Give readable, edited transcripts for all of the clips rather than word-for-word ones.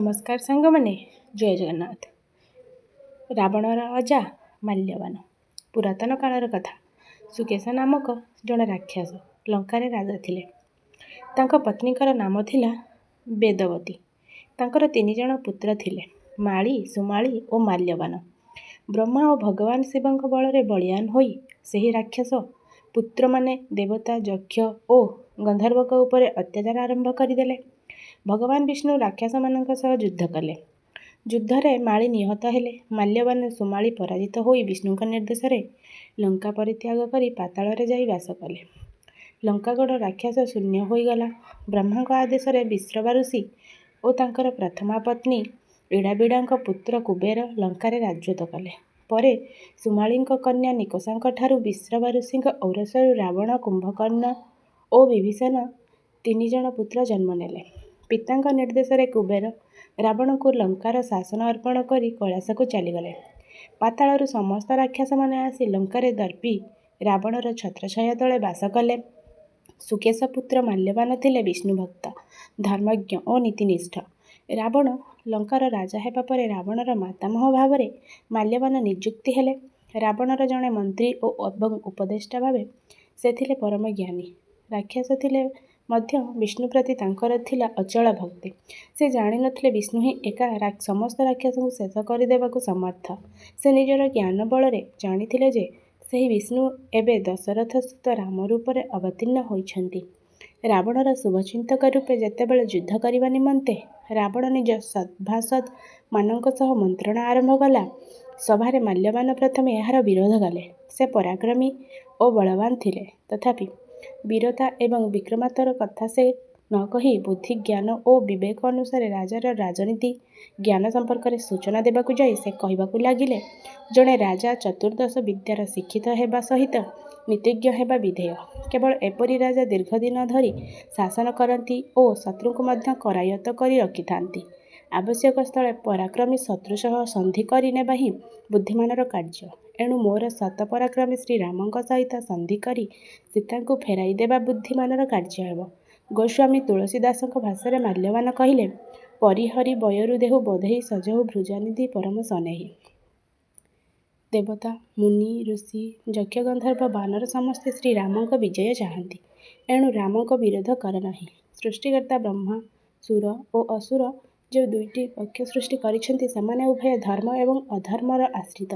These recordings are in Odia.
ନମସ୍କାର ସାଙ୍ଗମାନେ, ଜୟ ଜଗନ୍ନାଥ। ରାବଣର ଅଜା ମାଲ୍ୟବାନ। ପୁରାତନ କାଳର କଥା। ସୁକେଶ ନାମକ ଜଣେ ରାକ୍ଷସ ଲଙ୍କାରେ ରାଜା ଥିଲେ। ତାଙ୍କ ପତ୍ନୀଙ୍କର ନାମ ଥିଲା ବେଦବତୀ। ତାଙ୍କର ତିନିଜଣ ପୁତ୍ର ଥିଲେ, ମାଳୀ, ସୁମାଳୀ ଓ ମାଲ୍ୟବାନ। ବ୍ରହ୍ମା ଓ ଭଗବାନ ଶିବଙ୍କ ବଳରେ ବଳୀୟାନ ହୋଇ ସେହି ରାକ୍ଷସ ପୁତ୍ରମାନେ ଦେବତା, ଯକ୍ଷ ଓ ଗନ୍ଧର୍ବଙ୍କ ଉପରେ ଅତ୍ୟାଚାର ଆରମ୍ଭ କରିଦେଲେ। ଭଗବାନ ବିଷ୍ଣୁ ରାକ୍ଷସମାନଙ୍କ ସହ ଯୁଦ୍ଧ କଲେ। ଯୁଦ୍ଧରେ ମାଳୀ ନିହତ ହେଲେ। ମାଲ୍ୟବାନ, ସୁମାଳୀ ପରାଜିତ ହୋଇ ବିଷ୍ଣୁଙ୍କ ନିର୍ଦ୍ଦେଶରେ ଲଙ୍କା ପରିତ୍ୟାଗ କରି ପାତାଳରେ ଯାଇ ବାସ କଲେ। ଲଙ୍କାଗଡ଼ ରାକ୍ଷସ ଶୂନ୍ୟ ହୋଇଗଲା। ବ୍ରହ୍ମାଙ୍କ ଆଦେଶରେ ବିଶ୍ରବା ଋଷି ଓ ତାଙ୍କର ପ୍ରଥମା ପତ୍ନୀ ଇଡ଼ାବିଡ଼ାଙ୍କ ପୁତ୍ର କୁବେର ଲଙ୍କାରେ ରାଜତ୍ୱ କଲେ। ପରେ ସୁମାଳୀଙ୍କ କନ୍ୟା ନିକଷାଙ୍କଠାରୁ ବିଶ୍ରବା ଋଷିଙ୍କ ଔରସରୁ ରାବଣ, କୁମ୍ଭକର୍ଣ୍ଣ ଓ ବିଭୀଷଣ ତିନିଜଣ ପୁତ୍ର ଜନ୍ମ ନେଲେ। ପିତାଙ୍କ ନିର୍ଦ୍ଦେଶରେ କୁବେର ରାବଣଙ୍କୁ ଲଙ୍କାର ଶାସନ ଅର୍ପଣ କରି କୈଳାସକୁ ଚାଲିଗଲେ। ପାତାଳରୁ ସମସ୍ତ ରାକ୍ଷସମାନେ ଆସି ଲଙ୍କାରେ ଦର୍ପୀ ରାବଣର ଛତ୍ରଛାୟା ତଳେ ବାସ କଲେ। ସୁକେଶ ପୁତ୍ର ମାଲ୍ୟବାନ ଥିଲେ ବିଷ୍ଣୁଭକ୍ତ, ଧର୍ମଜ୍ଞ ଓ ନୀତିନିଷ୍ଠ। ରାବଣ ଲଙ୍କାର ରାଜା ହେବା ପରେ ରାବଣର ମାତାମହ ଭାବରେ ମାଲ୍ୟବାନ ନିଯୁକ୍ତି ହେଲେ। ରାବଣର ଜଣେ ମନ୍ତ୍ରୀ ଓ ଏବଂ ଉପଦେଷ୍ଟା ଭାବେ ସେ ଥିଲେ ପରମ ଜ୍ଞାନୀ। ରାକ୍ଷସ ଥିଲେ ମଧ୍ୟ ବିଷ୍ଣୁ ପ୍ରତି ତାଙ୍କର ଥିଲା ଅଚଳ ଭକ୍ତି। ସେ ଜାଣିନଥିଲେ ବିଷ୍ଣୁ ହିଁ ଏକା ସମସ୍ତ ରାକ୍ଷସଙ୍କୁ ଶେଷ କରିଦେବାକୁ ସମର୍ଥ। ସେ ନିଜର ଜ୍ଞାନ ବଳରେ ଜାଣିଥିଲେ ଯେ ସେହି ବିଷ୍ଣୁ ଏବେ ଦଶରଥ ସୁତ ରାମ ରୂପରେ ଅବତୀର୍ଣ୍ଣ ହୋଇଛନ୍ତି। ରାବଣର ଶୁଭଚିନ୍ତକ ରୂପେ ଯେତେବେଳେ ଯୁଦ୍ଧ କରିବା ନିମନ୍ତେ ରାବଣ ନିଜ ସଭାସଦ ମାନଙ୍କ ସହ ମନ୍ତ୍ରଣା ଆରମ୍ଭ କଲା, ସଭାରେ ମାଲ୍ୟବାନ ପ୍ରଥମେ ଏହାର ବିରୋଧ କଲେ। ସେ ପରାକ୍ରମୀ ଓ ବଳବାନ ଥିଲେ। ତଥାପି ବୀରତା ଏବଂ ବିକ୍ରମାତର କଥା ସେ ନ କହି ବୁଦ୍ଧି, ଜ୍ଞାନ ଓ ବିବେକ ଅନୁସାରେ ରାଜାର ରାଜନୀତି ଜ୍ଞାନ ସମ୍ପର୍କରେ ସୂଚନା ଦେବାକୁ ଯାଇ ସେ କହିବାକୁ ଲାଗିଲେ, ଜଣେ ରାଜା ଚତୁର୍ଦ୍ଦଶ ବିଦ୍ୟାର ଶିକ୍ଷିତ ହେବା ସହିତ ନୀତିଜ୍ଞ ହେବା ବିଧେୟ। କେବଳ ଏପରି ରାଜା ଦୀର୍ଘଦିନ ଧରି ଶାସନ କରନ୍ତି ଓ ଶତ୍ରୁଙ୍କୁ ମଧ୍ୟ କରାୟତ୍ତ କରି ରଖିଥାନ୍ତି। ଆବଶ୍ୟକ ସ୍ଥଳେ ପରାକ୍ରମୀ ଶତ୍ରୁ ସହ ସନ୍ଧି କରି ନେବା ହିଁ ବୁଦ୍ଧିମାନର କାର୍ଯ୍ୟ। ଏଣୁ ମୋର ଶତ ପରାକ୍ରମୀ ଶ୍ରୀରାମଙ୍କ ସହିତ ସନ୍ଧି କରି ସୀତାଙ୍କୁ ଫେରାଇ ଦେବା ବୁଦ୍ଧିମାନର କାର୍ଯ୍ୟ ହେବ। ଗୋସ୍ୱାମୀ ତୁଳସୀଦାସଙ୍କ ଭାଷାରେ ମାଲ୍ୟବାନ କହିଲେ, ପରିହରି ବୟରୁ ଦେହୁ ବଧେଇ ସଜହୁ ଭୁଜନିଧି ପରମ ସନେହି। ଦେବତା, ମୁନି, ଋଷି, ଯକ୍ଷ, ଗନ୍ଧର୍ବ, ବାନର ସମସ୍ତେ ଶ୍ରୀରାମଙ୍କ ବିଜୟ ଚାହାନ୍ତି। ଏଣୁ ରାମଙ୍କ ବିରୋଧ କର ନାହିଁ। ସୃଷ୍ଟିକର୍ତ୍ତା ବ୍ରହ୍ମା ସୁର ଓ ଅସୁର ଯେଉଁ ଦୁଇଟି ପକ୍ଷ ସୃଷ୍ଟି କରିଛନ୍ତି, ସେମାନେ ଉଭୟ ଧର୍ମ ଏବଂ ଅଧର୍ମର ଆଶ୍ରିତ।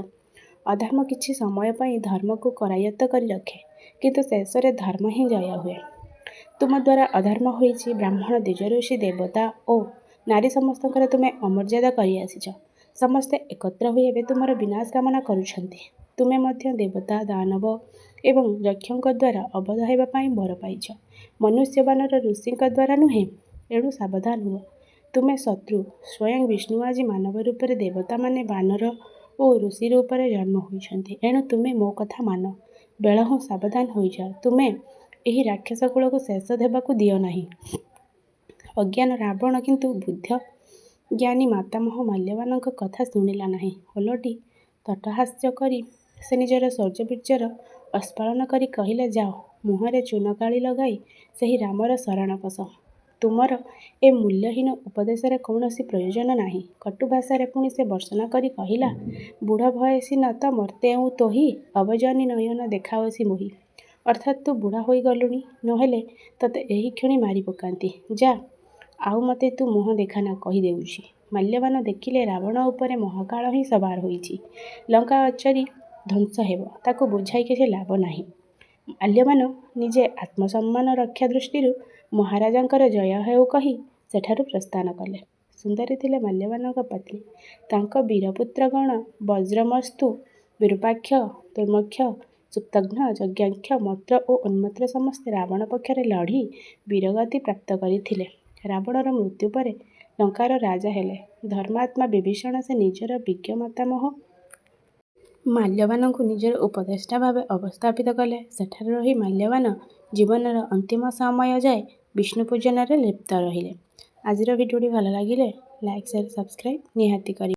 ଅଧର୍ମ କିଛି ସମୟ ପାଇଁ ଧର୍ମକୁ କରାୟତ୍ତ କରି ରଖେ, କିନ୍ତୁ ଶେଷରେ ଧର୍ମ ହିଁ ଜୟ ହୁଏ। ତୁମ ଦ୍ୱାରା ଅଧର୍ମ ହୋଇଛି। ବ୍ରାହ୍ମଣ, ଦ୍ୱିଜ, ଋଷି, ଦେବତା ଓ ନାରୀ ସମସ୍ତଙ୍କର ତୁମେ ଅମର୍ଯ୍ୟାଦା କରିଆସିଛ। ସମସ୍ତେ ଏକତ୍ର ହୋଇ ଏବେ ତୁମର ବିନାଶ କାମନା କରୁଛନ୍ତି। ତୁମେ ମଧ୍ୟ ଦେବତା, ଦାନବ ଏବଂ ଯକ୍ଷଙ୍କ ଦ୍ୱାରା ଅବଧ ହେବା ପାଇଁ ବର ପାଇଛ, ମନୁଷ୍ୟ, ବାନର, ଋଷିଙ୍କ ଦ୍ୱାରା ନୁହେଁ। ଏଣୁ ସାବଧାନ ହୁଅ। ତୁମେ ଶତ୍ରୁ। ସ୍ୱୟଂ ବିଷ୍ଣୁ ଆଜି ମାନବ ରୂପରେ, ଦେବତାମାନେ ବାନର ଓ ଋଷି ରୂପରେ ଜନ୍ମ ହୋଇଛନ୍ତି। ଏଣୁ ତୁମେ ମୋ କଥା ମାନ, ବେଳହୁଁ ସାବଧାନ ହୋଇଯାଅ। ତୁମେ ଏହି ରାକ୍ଷସ କୁଳକୁ ଶେଷ ହେବାକୁ ଦିଅ ନାହିଁ। ଅଜ୍ଞାନ ରାବଣ କିନ୍ତୁ ବୁଦ୍ଧ ଜ୍ଞାନୀ ମାତାମହ ମାଲ୍ୟବାନଙ୍କ କଥା ଶୁଣିଲା ନାହିଁ। ଓଲଟି ଅଟ୍ଟହାସ୍ୟ କରି ସେ ନିଜର ଶୌର୍ଯ୍ୟବୀର୍ଯ୍ୟର ଆସ୍ଫାଳନ କରି କହିଲେ, ଯାଅ, ମୁହଁରେ ଚୂନକାଳି ଲଗାଇ ସେହି ରାମର ଶରଣ ପଶ। ତୁମର ଏ ମୂଲ୍ୟହୀନ ଉପଦେଶର କୌଣସି ପ୍ରୟୋଜନ ନାହିଁ। କଟୁ ଭାଷାରେ ପୁଣି ସେ ଭର୍ତ୍ସନା କରି କହିଲା, ବୁଢ଼ ଭଏସି ନ ତ ମର୍ତ୍ତେ ଏଉଁ ତୋହି ଅବ ଯନି ନୟନ ଦେଖାଅସି ମୋହି। ଅର୍ଥାତ୍ ତୁ ବୁଢ଼ା ହୋଇଗଲୁଣି, ନହେଲେ ତୋତେ ଏହିକ୍ଷଣି ମାରି ପକାନ୍ତି। ଯା, ଆଉ ମୋତେ ତୁ ମୁହଁ ଦେଖାନା, କହିଦେଉଛି। ମାଲ୍ୟବାନ ଦେଖିଲେ ରାବଣ ଉପରେ ମହାକାଳ ହିଁ ସବାର ହୋଇଛି। ଲଙ୍କା ଅଚିରେ ଧ୍ୱଂସ ହେବ। ତାକୁ ବୁଝାଇ କିଛି ଲାଭ ନାହିଁ। ମାଲ୍ୟବାନ ନିଜେ ଆତ୍ମସମ୍ମାନ ରକ୍ଷା ଦୃଷ୍ଟିରୁ ମହାରାଜାଙ୍କର ଜୟ ହେଉ କହି ସେଠାରୁ ପ୍ରସ୍ଥାନ କଲେ। ସୁନ୍ଦରୀ ଥିଲେ ମାଲ୍ୟବାନଙ୍କ ପତ୍ନୀ। ତାଙ୍କ ବୀରପୁତ୍ରଗଣ ବଜ୍ରମସ୍ତୁ, ବିରୂପାକ୍ଷ, ଦୁର୍ମୁଖ, ସୁପ୍ତଘ୍ନ, ଯଜ୍ଞାକ୍ଷ, ମତ୍ର ଓ ଉନ୍ମତ୍ର ସମସ୍ତେ ରାବଣ ପକ୍ଷରେ ଲଢ଼ି ବୀରଗତି ପ୍ରାପ୍ତ କରିଥିଲେ। ରାବଣର ମୃତ୍ୟୁ ପରେ ଲଙ୍କାର ରାଜା ହେଲେ ଧର୍ମାତ୍ମା ବିଭୀଷଣ। ସେ ନିଜର ବିଜ୍ଞ ମାତାମହ ମାଲ୍ୟବାନଙ୍କୁ ନିଜର ଉପଦେଷ୍ଟା ଭାବେ ଅବସ୍ଥାପିତ କଲେ। ସେଠାରେ ରହି ମାଲ୍ୟବାନ ଜୀବନର ଅନ୍ତିମ ସମୟ ଯାଏ ବିଷ୍ଣୁ ପୂଜନରେ ଲିପ୍ତ ରହିଲେ। ଆଜିର ଭିଡ଼ିଓଟି ଭଲ ଲାଗିଲେ ଲାଇକ୍, ସେୟାର, ସବସ୍କ୍ରାଇବ୍ ନିହାତି କରିବେ।